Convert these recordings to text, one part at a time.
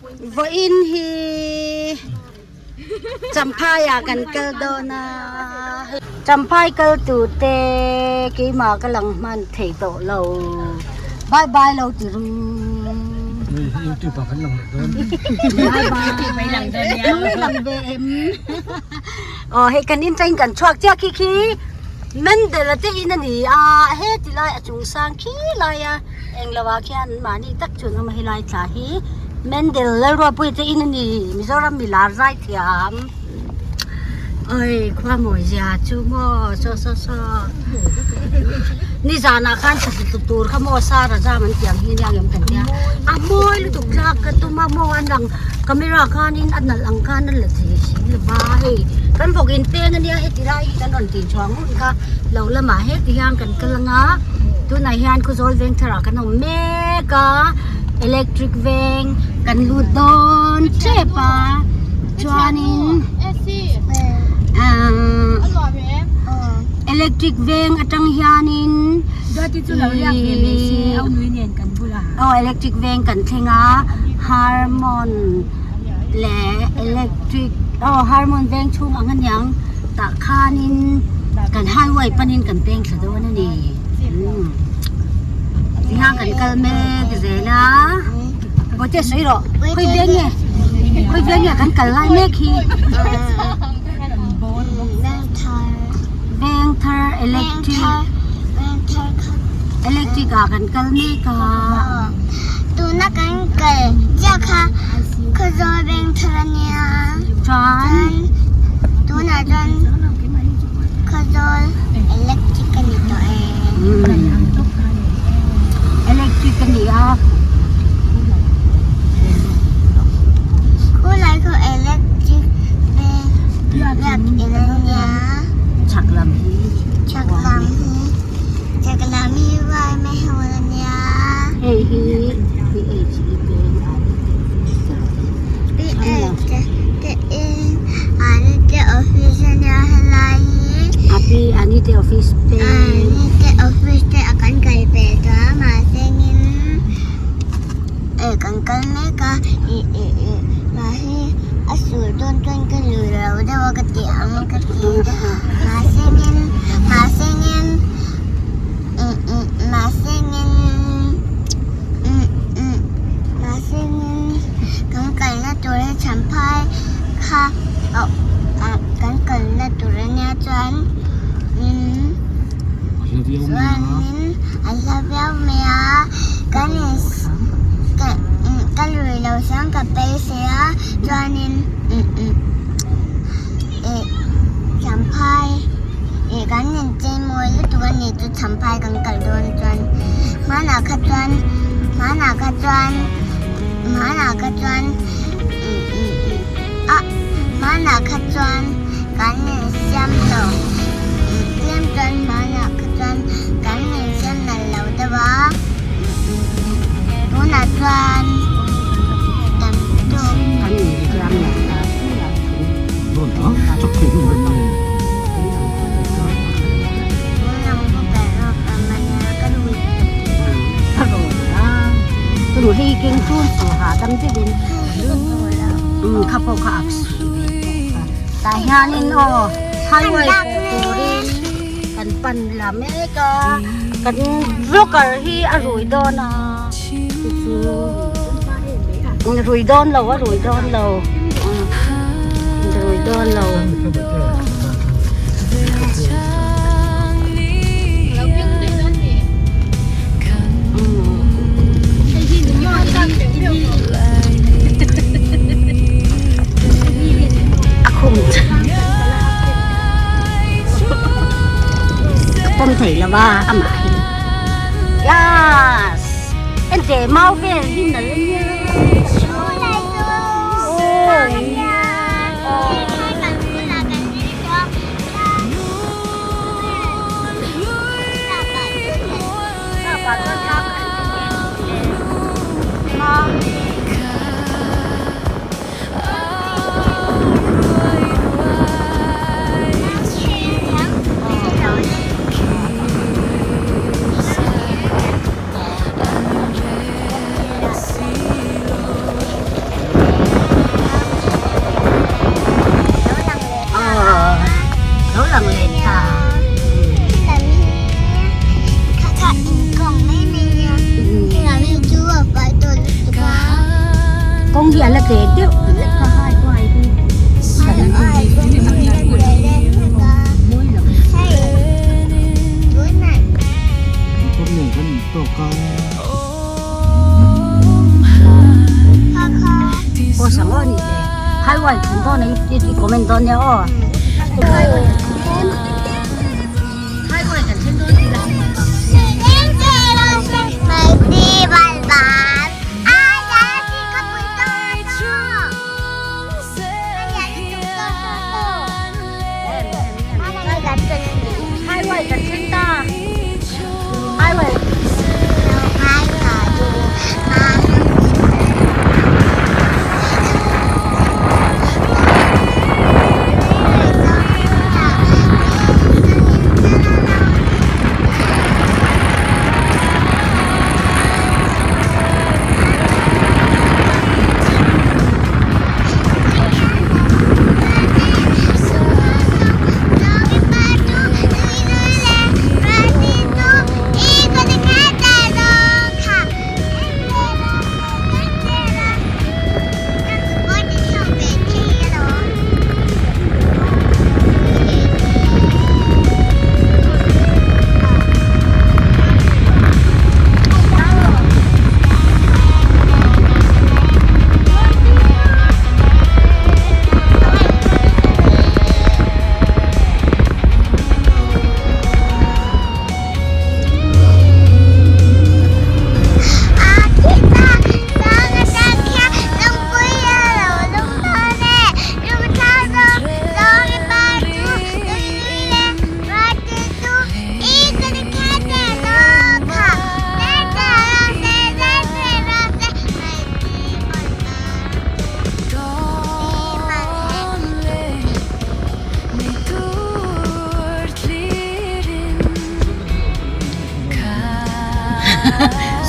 Vawiin hi Champhai ah kan kal dawn a, Champhai kal tur te keimah ka lang hman thei tawh lo, bye bye lo ti ru. YouTube ah kan lang leh dawn. Bye bye. Lang ve em. Aw hei kan in tangin kan chhuak chiah khi khi Mendel-a te in a ni a, heti lai a chung sang khi lai a. Englo ah khian mahni tak chu an awm a helai thla hi Mendel Lalruatpuia te in a ni Mizoram mi lar zai thiam oi khua mawi zia chu maw saw saw saw nizanah khan thla tlu tur kha maw sara zam an tih ang hi nia ngem kan tia a mawi lutuk tlak ka tum a maw an lang camera khanin a nalh ang khan a la thei si lova hei kan vawk in peng ania heti lai hi kan rawn tih chhuah ngun kha lo lamah heti hian kan kal anga. Tunah hian Khawzawl veng tharah kan awm mek a, electric veng kan lut dawn tep a, chuanin ahh electric veng atang hianin aw electric veng kan thleng a, harmon leh electric aw harmon veng chhung ang aniang tah khanin kan highway panin kan peng thla dawn a ni tihian kan kal mek zel a bawihte sawi rawh khawi veng nge khawi veng nge kan kal lai mek hi veng thar electric electric ah kan kal mek a tuna kan kal chiah kha khawzawl veng thar a nia chuan tunah chuan Khawzawl electric a ni tawh e. Electric a ni a. Khulai khu electric veng biak in a nia. Chhak lam hi. Chhak lam hi chhak lam hi vai mai ho a nia. Hei hi PHE veng a ni tih PHE te in Anite office a nia helai hi. A pi Anite office te. Anite office te a kan kal ve tawh a mahse in eh kan kal mek a ih ih ih mahse a sur dawn chuan ka lui lo deuh a ka ti ang ka ti mahse in mahse in ih ih mahse in ih ih mahse in. Kan kalna tur hi Champhai kha kan kalna tur ania chuan chuanin a hla viau mai a kan in ka lui lo chuan ka beisei a chuanin ih Champhai ih kan inchei mawi lutuk a ni chu Champhai kan kal dawn chuan hmanah kha chuan hmanah kha chuan. Hmanah kha chuan ah hmanah kha chuan kan insiam lo tlem chuan hmanah kha chuan kan insiam nalh lo deuh a tunah chuan tam tawk. Kan insiam nalh lo. Tunu hei keng chun chu ha dam deuhin kha pawh kha a tah hianin aw highway turin kan pan la mek a kan vlogger hi a rui dawn a rui dawn lo a rui dawn lo rui dawn lo. A khum ka pawm thei lo a amah hi yes ente mau vel hi nalh ania lang leh ta. Helam hi kha kha inkawng mai mai nia. Helam hi chu a fai tawh lutuk a. Kawng hi a la tle deuh lek a hai huai hi. Hai kawng hi a la tle deuh hlek a. Mawi lo. Hei tunah. Kawng nen kan intawk a. Kha kha. Aw sang aw ni le. Highway thun dawn a i comment dawn nia aw. Highway highway kan then dawn tih lah. Highway kan then ta. Highway.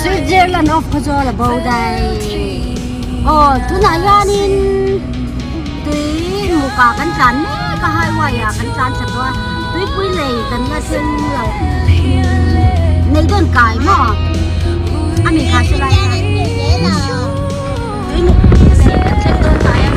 Switzerland of Khawzawl a bo daih. Aw tunah hianin tui mukah kan tlan mek a highway ah kan tlan thla tawh a tuipui lei kan la thleng lo nei dawn kai maw a mi kha hre lai khan tui muk lei kan thleng dawn kai a.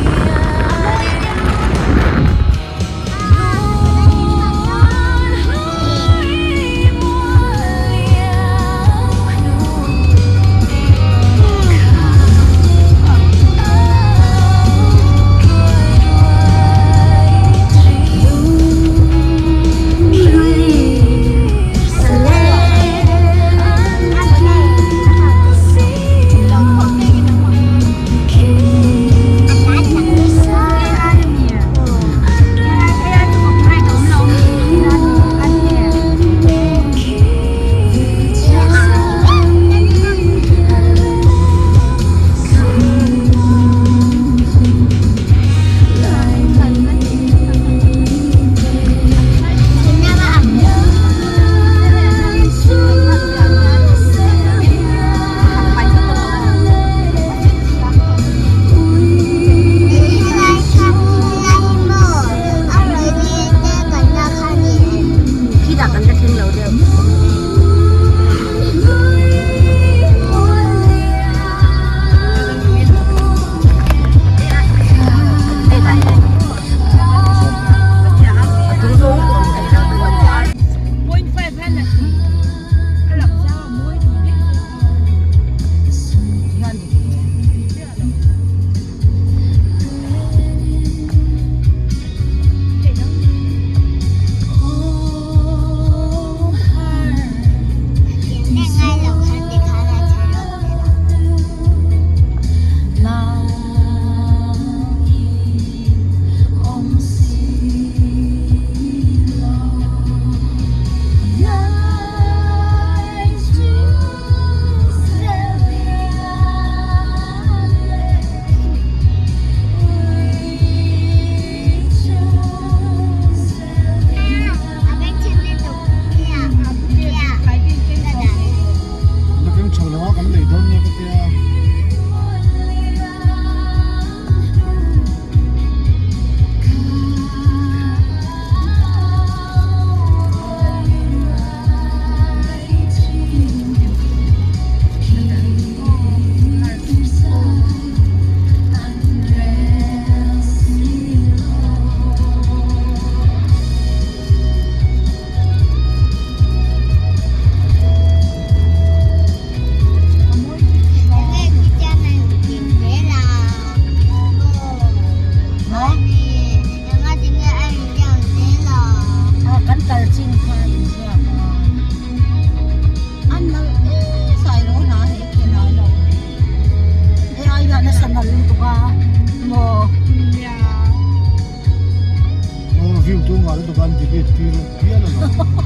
hriat tir pian alawm.